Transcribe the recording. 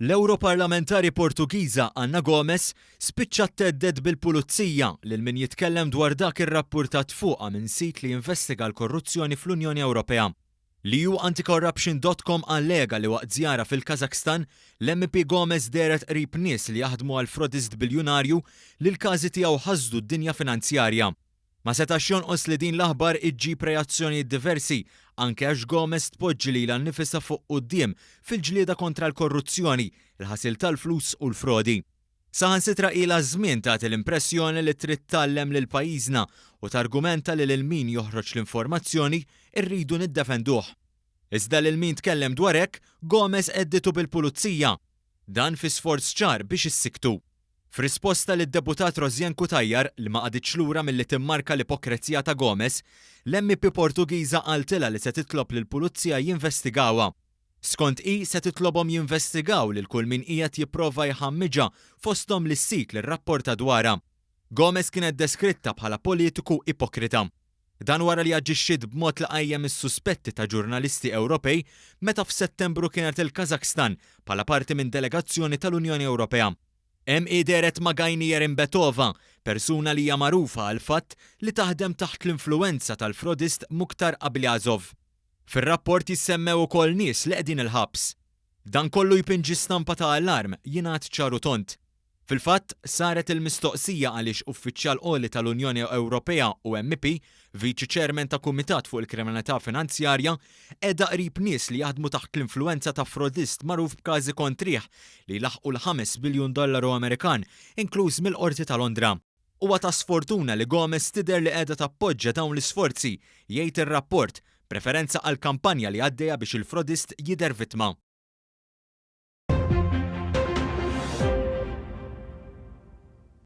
L-Ewroparlamentari Portugiża Ana Gomes spiċċat thedded bil-pulizija lil min jitkellem dwar dak irrappurtat fuqha minn sit li jinvestiga l-korruzzjoni fl-Unjoni Ewropea. L-EU Anticorruption.com allega li waqt żjara fil-Kazakhstan, l-MEP Gomes dehret qrib nies li jaħdmu għal frodist biljunarju li l-każi tiegħu ħasdu d-dinja finanzjarja. Ma setax jonqos li din l-aħbar iġġib reazzjonijiet diversi, anke għax Gomes tpoġġi lilha nnifisha fuq quddiem fil-ġlieda kontra l-korruzzjoni, il-ħasil tal-flus u l-frodi. Saħansitra ilha żmien tagħti l-impressjoni li trid tgħallem lil pajjiżna u targumenta li lil min joħroġ l-informazzjoni rridu niddefenduh. Iżda lil min tkellem dwar hekk, Gomes għedditu bil-pulizija. Dan fi sforz ċar biex issikktu. F'risposta lid-Deputat Rosianne Cutajar, li ma qagħditx lura milli timmarka l-ipokrezija ta' Gomes, l-MEP Portugiża qaltilha li se titlob lill-Pulizija jinvestigawha. Skont hi, se titlobhom jinvestigaw lil kull min qiegħed jipprova jħammiġha fosthom lis-sit li rrapporta dwarha. Gomes kienet deskritta bħala politiku ipokrita. Dan wara li aġixxiet b'mod li qajjem is-suspetti ta' ġurnalisti Ewropej meta f'Settembru kienet il-Kazakhstan bħala parti minn delegazzjoni tal-Unjoni Ewropea. Hemm hi dehret ma' Gaini Yerimbetova, persuna li hija magħrufa għall-fatt li taħdem taħt l-influwenza tal-frodist Mukhtar Ablyazov. Fir-rapport jissemmew ukoll nies li qegħdin il-ħabs. Dan kollu jpinġi stampa ta' allarm, jingħad ċar u tond. Fil-fatt, saret il-mistoqsija għaliex uffiċjal għoli tal-Unjoni Ewropea u MEP, Viċi Chairman ta' Kumitat fuq il-Kriminalità Finanzjarja, qiegħda qrib nies li jaħdmu taħt l-influwenza ta' frodist magħruf b'każi kontrih li jlaħħqu l-ħames biljun dollaru Amerikan, inkluż mill-Qorti ta' Londra. Huwa ta' sfortuna li Gomes tidher li qiegħda tappoġġja dawn l-isforzi, jgħid ir-rapport, b'referenza għall-kampanja li għaddejja biex il-frodist jidher vittma.